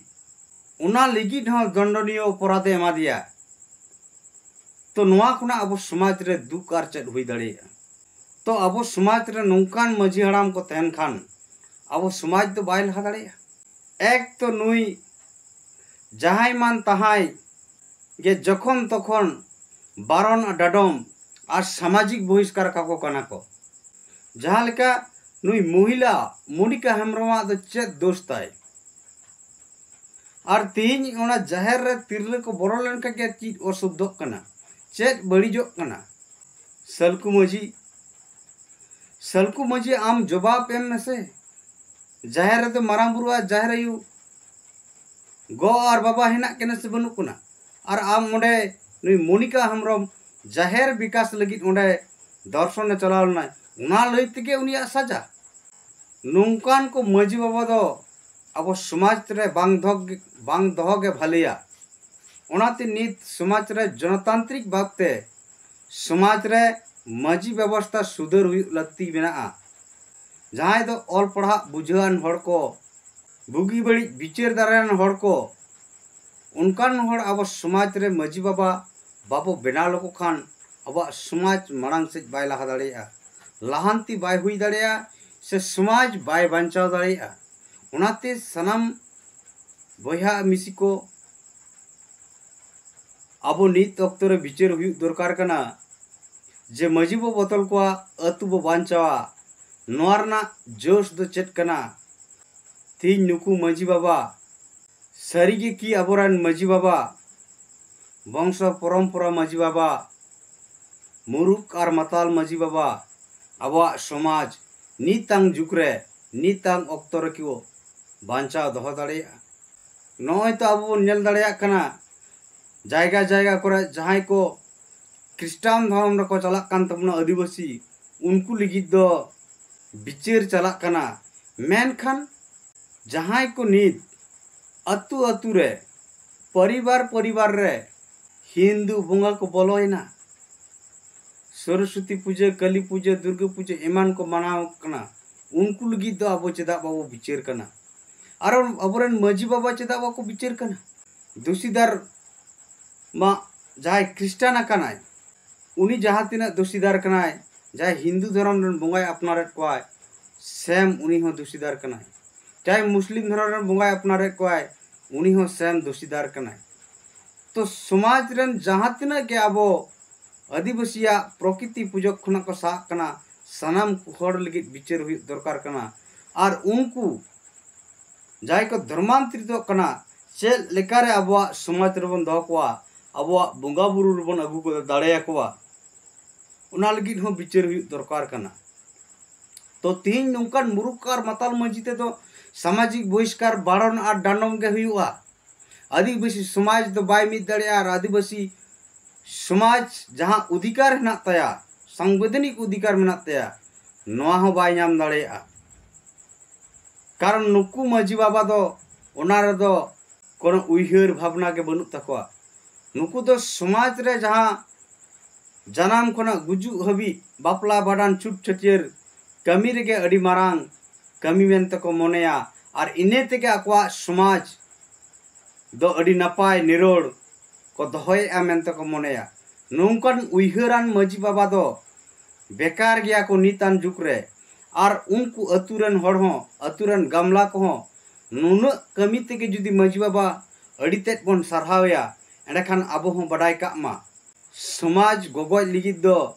ᱚᱱᱟ ᱞᱟᱹᱜᱤᱫ ᱦᱚᱸ ᱫᱚᱱᱰᱚᱱᱤᱭᱚ ᱚᱯᱚᱨᱟᱫᱷ ᱮ ᱮᱢᱟ ᱫᱮᱭᱟ᱾ ᱛᱚ ᱱᱚᱣᱟ ᱠᱷᱚᱱᱟᱜ ᱟᱵᱚ ᱥᱚᱢᱟᱡᱽ ᱨᱮ ᱫᱩᱠ ᱟᱨ ᱪᱮᱫ ᱦᱩᱭ ᱫᱟᱲᱮᱭᱟᱜᱼᱟ? ᱛᱚ ᱟᱵᱚ ᱥᱚᱢᱟᱡᱽ ᱨᱮ ᱱᱚᱝᱠᱟᱱ ᱢᱟᱹᱡᱷᱤ ᱦᱟᱲᱟᱢ ᱠᱚ ᱛᱟᱦᱮᱱ ᱠᱷᱟᱱ ᱟᱵᱚ ᱥᱚᱢᱟᱡᱽ ᱫᱚ ᱵᱟᱭ ᱞᱟᱦᱟ ᱫᱟᱲᱮᱭᱟᱜᱼᱟ᱾ ᱮᱠ ᱛᱚ ᱱᱩᱭ ᱡᱟᱦᱟᱸᱭ ᱢᱟᱱ ᱛᱟᱦᱟᱸᱭ ᱜᱮ ᱡᱚᱠᱷᱚᱱ ᱛᱚᱠᱷᱚᱱ ᱵᱟᱨᱚᱱ, ᱰᱟᱰᱚᱢ ᱟᱨ ᱥᱟᱢᱟᱡᱤᱠ ᱵᱚᱦᱤᱥᱠᱟᱨ ᱠᱟᱠᱚ ᱠᱟᱱᱟ ᱠᱚ᱾ ᱡᱟᱦᱟᱸ ᱞᱮᱠᱟ ᱱᱩᱭ ᱢᱚᱦᱤᱞᱟ ᱢᱚᱱᱤᱠᱟ ᱦᱮᱢᱵᱨᱚᱢᱟᱜ ᱫᱚ ᱪᱮᱫ ᱫᱳᱥ ᱛᱟᱭ? ᱟᱨ ᱛᱤᱦᱤᱧ ᱚᱱᱟ ᱡᱟᱦᱮᱨ ᱨᱮ ᱛᱤᱨᱞᱟᱹ ᱠᱚ ᱵᱚᱞᱚ ᱞᱮᱱᱠᱷᱟᱱ ᱜᱮ ᱪᱮᱫ ᱚᱥᱩᱫᱷᱚᱜ ᱠᱟᱱᱟ, ᱪᱮᱫ ᱵᱟᱹᱲᱤᱡᱚᱜ ᱠᱟᱱᱟ? ᱥᱟᱞᱠᱩ ᱢᱟᱹᱡᱷᱤ, ᱥᱟᱞᱠᱩ ᱢᱟᱹᱡᱷᱤ, ᱟᱢ ᱡᱚᱵᱟᱵ ᱮᱢ ᱢᱮᱥᱮ᱾ ᱡᱟᱦᱮᱨ ᱨᱮᱫᱚ ᱢᱟᱨᱟᱝ ᱵᱩᱨᱩ ᱟᱨ ᱡᱟᱦᱮᱨ ᱟᱭᱳ, ᱜᱚ ᱟᱨ ᱵᱟᱵᱟ ᱦᱮᱱᱟᱜ ᱠᱤᱱᱟ ᱥᱮ ᱵᱟᱹᱱᱩᱜ ᱠᱤᱱᱟ? ᱟᱨ ᱟᱢ ᱚᱸᱰᱮ ᱱᱩᱭ ᱢᱚᱱᱤᱠᱟ ᱦᱮᱢᱵᱨᱚᱢ ᱡᱟᱦᱮᱨ ᱵᱤᱠᱟᱥ ᱞᱟᱹᱜᱤᱫ ᱚᱸᱰᱮ ᱫᱚᱨᱥᱚᱱᱮ ᱪᱟᱞᱟᱣ ᱞᱮᱱᱟᱭ, ᱚᱱᱟ ᱞᱟᱹᱭ ᱛᱮᱜᱮ ᱩᱱᱤᱭᱟᱜ ᱥᱟᱡᱟ? ᱱᱚᱝᱠᱟᱱ ᱠᱚ ᱢᱟᱹᱡᱷᱤ ᱵᱟᱵᱟ ᱫᱚ ᱟᱵᱚ ᱥᱚᱢᱟᱡᱽ ᱨᱮ ᱵᱟᱝ ᱫᱚᱦᱚ ᱜᱮ, ᱵᱟᱝ ᱫᱚᱦᱚ ᱜᱮ ᱵᱷᱟᱹᱞᱤᱭᱟ᱾ ᱚᱱᱟᱛᱮ ᱱᱤᱛ ᱥᱚᱢᱟᱡᱽ ᱨᱮ ᱡᱚᱱᱚᱛᱟᱱᱛᱨᱤᱠ ᱵᱷᱟᱵᱽᱛᱮ ᱥᱚᱢᱟᱡᱽ ᱨᱮ ᱢᱟᱹᱡᱷᱤ ᱵᱮᱵᱚᱥᱛᱷᱟ ᱥᱩᱫᱷᱟᱹᱨ ᱦᱩᱭᱩᱜ ᱞᱟᱹᱠᱛᱤ ᱢᱮᱱᱟᱜᱼᱟ᱾ ᱡᱟᱦᱟᱸᱭ ᱫᱚ ᱚᱞ ᱯᱟᱲᱦᱟᱜ ᱵᱩᱡᱷᱟᱹᱣᱟᱱ ᱦᱚᱲ ᱠᱚ, ᱵᱩᱜᱤ ᱵᱟᱹᱲᱤᱡ ᱵᱤᱪᱟᱹᱨ ᱫᱟᱲᱮᱭᱟᱱ ᱦᱚᱲ ᱠᱚ, ᱚᱱᱠᱟᱱ ᱦᱚᱲ ᱟᱵᱚ ᱥᱚᱢᱟᱡᱽ ᱨᱮ ᱢᱟᱹᱡᱷᱤ ᱵᱟᱵᱟ ᱵᱟᱵᱚ ᱵᱮᱱᱟᱣ ᱞᱮᱠᱚ ᱠᱷᱟᱱ ᱟᱵᱚᱣᱟᱜ ᱥᱚᱢᱟᱡᱽ ᱢᱟᱲᱟᱝ ᱥᱮᱫ ᱵᱟᱭ ᱞᱟᱦᱟ ᱫᱟᱲᱮᱭᱟᱜᱼᱟ, ᱞᱟᱦᱟᱱᱛᱤ ᱵᱟᱭ ᱦᱩᱭ ᱫᱟᱲᱮᱭᱟᱜᱼᱟ, ᱥᱮ ᱥᱚᱢᱟᱡᱽ ᱵᱟᱭ ᱵᱟᱧᱪᱟᱣ ᱫᱟᱲᱮᱭᱟᱜᱼᱟ᱾ ᱚᱱᱟᱛᱮ ᱥᱟᱱᱟᱢ ᱵᱚᱭᱦᱟ ᱢᱤᱥᱤ ᱠᱚ, ᱟᱵᱚ ᱱᱤᱛ ᱚᱠᱛᱚ ᱨᱮ ᱵᱤᱪᱟᱹᱨ ᱦᱩᱭᱩᱜ ᱫᱚᱨᱠᱟᱨ ᱠᱟᱱᱟ ᱡᱮ ᱢᱟᱹᱡᱷᱤ ᱵᱚ ᱵᱚᱫᱚᱞ ᱠᱚᱣᱟ, ᱟᱹᱛᱩ ᱵᱚ ᱵᱟᱧᱪᱟᱣᱟ᱾ ᱱᱚᱣᱟ ᱨᱮᱱᱟᱜ ᱡᱳᱥ ᱫᱚ ᱪᱮᱫ ᱠᱟᱱᱟ? ᱛᱤᱦᱤᱧ ᱱᱩᱠᱩ ᱢᱟᱹᱡᱷᱤ ᱵᱟᱵᱟ, ᱥᱟᱹᱨᱤᱜᱮ ᱠᱤ ᱟᱵᱚᱨᱮᱱ ᱢᱟᱹᱡᱷᱤ ᱵᱟᱵᱟ, ᱵᱚᱝᱥᱚ ᱯᱚᱨᱚᱢᱯᱚᱨᱟ ᱢᱟᱹᱡᱷᱤ ᱵᱟᱵᱟ, ᱢᱩᱨᱩᱠ ᱟᱨ ᱢᱟᱛᱟᱞ ᱢᱟᱹᱡᱷᱤ ᱵᱟᱵᱟ ᱟᱵᱚᱣᱟᱜ ᱥᱚᱢᱟᱡᱽ ᱱᱤᱛᱟᱝ ᱡᱩᱜᱽ ᱨᱮ, ᱱᱤᱛᱟᱝ ᱚᱠᱛᱚ ᱨᱮᱠᱚ ᱵᱟᱧᱪᱟᱣ ᱫᱚᱦᱚ ᱫᱟᱲᱮᱭᱟᱜᱼᱟ? ᱱᱚᱜᱼᱚᱭ ᱛᱚ ᱟᱵᱚ ᱵᱚᱱ ᱧᱮᱞ ᱫᱟᱲᱮᱭᱟᱜ ᱠᱟᱱᱟ, ᱡᱟᱭᱜᱟ ᱡᱟᱭᱜᱟ ᱠᱚᱨᱮ ᱡᱟᱦᱟᱸᱭ ᱠᱚ ᱠᱷᱨᱤᱥᱴᱟᱱ ᱫᱷᱚᱨᱚᱢ ᱨᱮᱠᱚ ᱪᱟᱞᱟᱜ ᱠᱟᱱ ᱛᱟᱵᱚᱱᱟ ᱟᱹᱫᱤᱵᱟᱹᱥᱤ, ᱩᱱᱠᱩ ᱞᱟᱹᱜᱤᱫ ᱫᱚ ᱵᱤᱪᱟᱹᱨ ᱪᱟᱞᱟᱜ ᱠᱟᱱᱟ᱾ ᱢᱮᱱᱠᱷᱟᱱ ᱡᱟᱦᱟᱸᱭ ᱠᱚ ᱱᱤᱛ ᱟᱹᱛᱩ ᱟᱹᱛᱩ ᱨᱮ, ᱯᱚᱨᱤᱵᱟᱨ ᱯᱚᱨᱤᱵᱟᱨ ᱨᱮ ᱦᱤᱱᱫᱩ ᱵᱚᱸᱜᱟ ᱠᱚ ᱵᱚᱞᱚᱭᱮᱱᱟ, ᱥᱚᱨᱚᱥᱚᱛᱤ ᱯᱩᱡᱟᱹ, ᱠᱟᱹᱞᱤ ᱯᱩᱡᱟᱹ, ᱫᱩᱨᱜᱟᱹ ᱯᱩᱡᱟᱹ ᱮᱢᱟᱱ ᱠᱚ ᱢᱟᱱᱟᱣ ᱠᱟᱱᱟ, ᱩᱱᱠᱩ ᱞᱟᱹᱜᱤᱫ ᱫᱚ ᱟᱵᱚ ᱪᱮᱫᱟᱜ ᱵᱟᱵᱚ ᱵᱤᱪᱟᱹᱨ ᱠᱟᱱᱟ? ᱟᱨ ᱟᱵᱚᱨᱮᱱ ᱢᱟᱹᱡᱷᱤ ᱵᱟᱵᱟ ᱪᱮᱫᱟᱜ ᱵᱟᱠᱚ ᱵᱤᱪᱟᱹᱨ ᱠᱟᱱᱟ? ᱫᱩᱥᱤᱫᱟᱨ ᱢᱟ ᱡᱟᱦᱟᱸᱭ ᱠᱷᱨᱤᱥᱴᱟᱱ ᱟᱠᱟᱱᱟᱭ, ᱩᱱᱤ ᱡᱟᱦᱟᱸ ᱛᱤᱱᱟᱹᱜ ᱫᱩᱥᱤᱫᱟᱨ ᱠᱟᱱᱟᱭ, ᱡᱟᱦᱟᱸᱭ ᱦᱤᱱᱫᱩ ᱫᱷᱚᱨᱚᱢ ᱨᱮᱱ ᱵᱚᱸᱜᱟᱭ ᱟᱯᱱᱟᱨᱮᱫ ᱠᱚᱣᱟᱭ, ᱥᱮᱢ ᱩᱱᱤ ᱦᱚᱸ ᱫᱩᱥᱤᱫᱟᱨ ᱠᱟᱱᱟᱭ᱾ ᱡᱟᱦᱟᱸᱭ ᱢᱩᱥᱞᱤᱢ ᱫᱷᱚᱨᱚᱢ ᱨᱮᱱ ᱵᱚᱸᱜᱟᱭ ᱟᱯᱱᱟᱨᱮᱫ ᱠᱚᱣᱟᱭ, ᱩᱱᱤ ᱦᱚᱸ ᱥᱮᱢ ᱫᱩᱥᱤᱫᱟᱨ ᱠᱟᱱᱟᱭ᱾ ᱛᱚ ᱥᱚᱢᱟᱡᱽ ᱨᱮᱱ ᱡᱟᱦᱟᱸ ᱛᱤᱱᱟᱹᱜ ᱜᱮ ᱟᱵᱚ ᱟᱹᱫᱤᱵᱟᱹᱥᱤᱭᱟᱜ ᱯᱨᱚᱠᱤᱛᱤ ᱯᱩᱡᱟᱹ ᱠᱷᱚᱱᱟᱜ ᱠᱚ ᱥᱟᱦᱟᱜ ᱠᱟᱱᱟ, ᱥᱟᱱᱟᱢ ᱦᱚᱲ ᱞᱟᱹᱜᱤᱫ ᱵᱤᱪᱟᱹᱨ ᱦᱩᱭᱩᱜ ᱫᱚᱨᱠᱟᱨ ᱠᱟᱱᱟ᱾ ᱟᱨ ᱩᱱᱠᱩ ᱡᱟᱦᱟᱸᱭ ᱠᱚ ᱫᱷᱚᱨᱢᱟᱱᱛᱚᱨᱤᱛᱚᱜ ᱠᱟᱱᱟ, ᱪᱮᱫ ᱞᱮᱠᱟᱨᱮ ᱟᱵᱚᱣᱟᱜ ᱥᱚᱢᱟᱡᱽ ᱨᱮᱵᱚᱱ ᱫᱚᱦᱚ ᱠᱚᱣᱟ, ᱟᱵᱚᱣᱟᱜ ᱵᱚᱸᱜᱟ ᱵᱩᱨᱩ ᱨᱮᱵᱚᱱ ᱟᱹᱜᱩ ᱠᱚ ᱫᱟᱲᱮᱭᱟᱠᱚᱣᱟ, ᱚᱱᱟ ᱞᱟᱹᱜᱤᱫ ᱦᱚᱸ ᱵᱤᱪᱟᱹᱨ ᱦᱩᱭᱩᱜ ᱫᱚᱨᱠᱟᱨ ᱠᱟᱱᱟ᱾ ᱛᱚ ᱛᱤᱦᱤᱧ ᱱᱚᱝᱠᱟᱱ ᱢᱩᱨᱩᱠ ᱟᱨ ᱢᱟᱛᱟᱞ ᱢᱟᱹᱡᱷᱤ ᱛᱮᱫᱚ ᱥᱟᱢᱟᱡᱤᱠ ᱵᱚᱦᱤᱥᱠᱟᱨ, ᱵᱟᱨᱚᱱ ᱟᱨ ᱰᱟᱸᱰᱚᱢ ᱜᱮ ᱦᱩᱭᱩᱜᱼᱟ᱾ ᱟᱹᱫᱤᱵᱟᱹᱥᱤ ᱥᱚᱢᱟᱡᱽ ᱫᱚ ᱵᱟᱭ ᱢᱤᱫ ᱫᱟᱲᱮᱭᱟᱜᱼᱟ᱾ ᱟᱨ ᱟᱹᱫᱤᱵᱟᱹᱥᱤ ᱥᱚᱢᱟᱡᱽ ᱡᱟᱦᱟᱸ ᱚᱫᱷᱤᱠᱟᱨ ᱦᱮᱱᱟᱜ ᱛᱟᱭᱟ, ᱥᱟᱝᱵᱤᱫᱷᱟᱱᱤᱠ ᱚᱫᱷᱤᱠᱟᱨ ᱢᱮᱱᱟᱜ ᱛᱟᱭᱟ, ᱱᱚᱣᱟ ᱦᱚᱸ ᱵᱟᱭ ᱧᱟᱢ ᱫᱟᱲᱮᱭᱟᱜᱼᱟ᱾ ᱠᱟᱨᱚᱱ ᱱᱩᱠᱩ ᱢᱟᱹᱡᱷᱤ ᱵᱟᱵᱟ ᱫᱚ ᱚᱱᱟ ᱨᱮᱫᱚ ᱠᱳᱱᱳ ᱩᱭᱦᱟᱹᱨ ᱵᱷᱟᱵᱽᱱᱟ ᱜᱮ ᱵᱟᱹᱱᱩᱜ ᱛᱟᱠᱚᱣᱟ᱾ ᱱᱩᱠᱩ ᱫᱚ ᱥᱚᱢᱟᱡᱽ ᱨᱮ ᱡᱟᱦᱟᱸ ᱡᱟᱱᱟᱢ ᱠᱷᱚᱱᱟᱜ ᱜᱩᱡᱩᱜ ᱦᱟᱹᱵᱤᱡ ᱵᱟᱯᱞᱟ, ᱵᱷᱟᱸᱰᱟᱱ, ᱪᱷᱩᱛ, ᱪᱷᱟᱹᱴᱭᱟᱹᱨ ᱠᱟᱹᱢᱤ ᱨᱮᱜᱮ ᱟᱹᱰᱤ ᱢᱟᱨᱟᱝ ᱠᱟᱹᱢᱤ ᱢᱮᱱᱛᱮ ᱠᱚ ᱢᱚᱱᱮᱭᱟ᱾ ᱟᱨ ᱤᱱᱟᱹ ᱛᱮᱜᱮ ᱟᱠᱚᱣᱟᱜ ᱥᱚᱢᱟᱡᱽ ᱫᱚ ᱟᱹᱰᱤ ᱱᱟᱯᱟᱭ ᱱᱤᱨᱚᱲ ᱠᱚ ᱫᱚᱦᱚᱭᱮᱫᱼᱟ ᱢᱮᱱᱛᱮ ᱠᱚ ᱢᱚᱱᱮᱭᱟ᱾ ᱱᱚᱝᱠᱟᱱ ᱩᱭᱦᱟᱹᱨᱟᱱ ᱢᱟᱹᱡᱷᱤ ᱵᱟᱵᱟ ᱫᱚ ᱵᱮᱠᱟᱨ ᱜᱮᱭᱟ ᱠᱚ ᱱᱤᱛᱟᱱ ᱡᱩᱜᱽ ᱨᱮ᱾ ᱟᱨ ᱩᱱᱠᱩ ᱟᱹᱛᱩ ᱨᱮᱱ ᱦᱚᱲ ᱦᱚᱸ, ᱟᱹᱛᱩ ᱨᱮᱱ ᱜᱟᱢᱞᱟ ᱠᱚᱦᱚᱸ ᱱᱩᱱᱟᱹᱜ ᱠᱟᱹᱢᱤ ᱛᱮᱜᱮ ᱡᱩᱫᱤ ᱢᱟᱹᱡᱷᱤ ᱵᱟᱵᱟ ᱟᱹᱰᱤ ᱛᱮᱫ ᱵᱚᱱ ᱥᱟᱨᱦᱟᱣᱮᱭᱟ, ᱮᱸᱰᱮᱠᱷᱟᱱ ᱟᱵᱚ ᱦᱚᱸ ᱵᱟᱰᱟᱭ ᱠᱟᱜ ᱢᱟ, ᱥᱚᱢᱟᱡᱽ ᱜᱚᱜᱚᱡ ᱞᱟᱹᱜᱤᱫ ᱫᱚ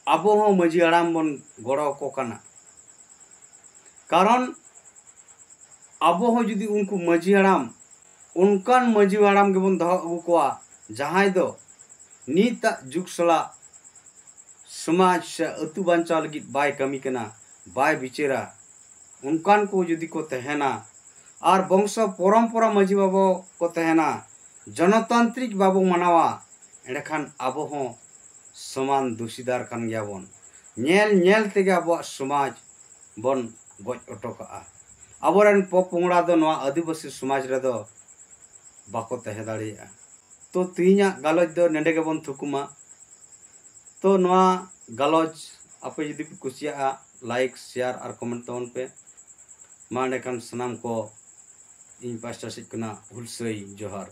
ᱟᱵᱚ ᱦᱚᱸ ᱢᱟᱹᱡᱷᱤ ᱦᱟᱲᱟᱢ ᱵᱚᱱ ᱜᱚᱲᱚ ᱟᱠᱚ ᱠᱟᱱᱟ᱾ ᱠᱟᱨᱚᱱ ᱟᱵᱚ ᱦᱚᱸ ᱡᱩᱫᱤ ᱩᱱᱠᱩ ᱢᱟᱹᱡᱷᱤ ᱦᱟᱲᱟᱢ, ᱚᱱᱠᱟᱱ ᱢᱟᱹᱡᱷᱤ ᱦᱟᱲᱟᱢ ᱜᱮᱵᱚᱱ ᱫᱚᱦᱚ ᱟᱹᱜᱩ ᱠᱚᱣᱟ, ᱡᱟᱦᱟᱸᱭ ᱫᱚ ᱱᱤᱛᱟᱜ ᱡᱩᱜᱽ ᱥᱟᱞᱟᱜ ᱥᱚᱢᱟᱡᱽ ᱥᱮ ᱟᱹᱛᱩ ᱵᱟᱧᱪᱟᱣ ᱞᱟᱹᱜᱤᱫ ᱵᱟᱭ ᱠᱟᱹᱢᱤ ᱠᱟᱱᱟ, ᱵᱟᱭ ᱵᱤᱪᱟᱹᱨᱟ, ᱚᱱᱠᱟᱱ ᱠᱚ ᱡᱩᱫᱤ ᱠᱚ ᱛᱟᱦᱮᱱᱟ ᱟᱨ ᱵᱚᱝᱥᱚ ᱯᱚᱨᱚᱢᱯᱚᱨᱟ ᱢᱟᱹᱡᱷᱤ ᱵᱟᱵᱟ ᱠᱚ ᱛᱟᱦᱮᱱᱟ, ᱡᱚᱱᱚᱛᱟᱱᱛᱨᱤᱠ ᱵᱟᱵᱚ ᱢᱟᱱᱟᱣᱟ, ᱮᱸᱰᱮᱠᱷᱟᱱ ᱟᱵᱚ ᱦᱚᱸ ᱥᱚᱢᱟᱱ ᱫᱩᱥᱤᱫᱟᱨ ᱠᱟᱱ ᱜᱮᱭᱟᱵᱚᱱ᱾ ᱧᱮᱞ ᱧᱮᱞ ᱛᱮᱜᱮ ᱟᱵᱚᱣᱟᱜ ᱥᱚᱢᱟᱡᱽ ᱵᱚᱱ ᱜᱚᱡ ᱦᱚᱴᱚ ᱠᱟᱜᱼᱟ᱾ ᱟᱵᱚᱨᱮᱱ ᱯᱚᱯᱚᱝᱲᱟ ᱫᱚ ᱱᱚᱣᱟ ᱟᱹᱫᱤᱵᱟᱹᱥᱤ ᱥᱚᱢᱟᱡᱽ ᱨᱮᱫᱚ ᱵᱟᱠᱚ ᱛᱟᱦᱮᱸ ᱫᱟᱲᱮᱭᱟᱜᱼᱟ᱾ ᱛᱚ, ᱛᱮᱦᱮᱧᱟᱜ ᱜᱟᱞᱚᱪ ᱫᱚ ᱱᱚᱰᱮ ᱜᱮᱵᱚᱱ ᱛᱷᱩᱠᱩᱢᱟ᱾ ᱛᱚ, ᱱᱚᱣᱟ ᱜᱟᱞᱚᱪ ᱟᱯᱮ ᱡᱩᱫᱤ ᱯᱮ ᱠᱩᱥᱤᱭᱟᱜᱼᱟ, ᱞᱟᱭᱤᱠ, ᱥᱮᱭᱟᱨ ᱟᱨ ᱠᱚᱢᱮᱱᱴ ᱛᱟᱵᱚᱱ ᱯᱮ᱾ ᱢᱟ ᱮᱸᱰᱮᱠᱷᱟᱱ ᱥᱟᱱᱟᱢ ᱠᱚ ᱤᱧ ᱯᱟᱥᱴᱟ ᱥᱮᱫ ᱠᱷᱚᱱᱟᱜ ᱦᱩᱞᱥᱟᱹᱭ ᱡᱚᱦᱟᱨ᱾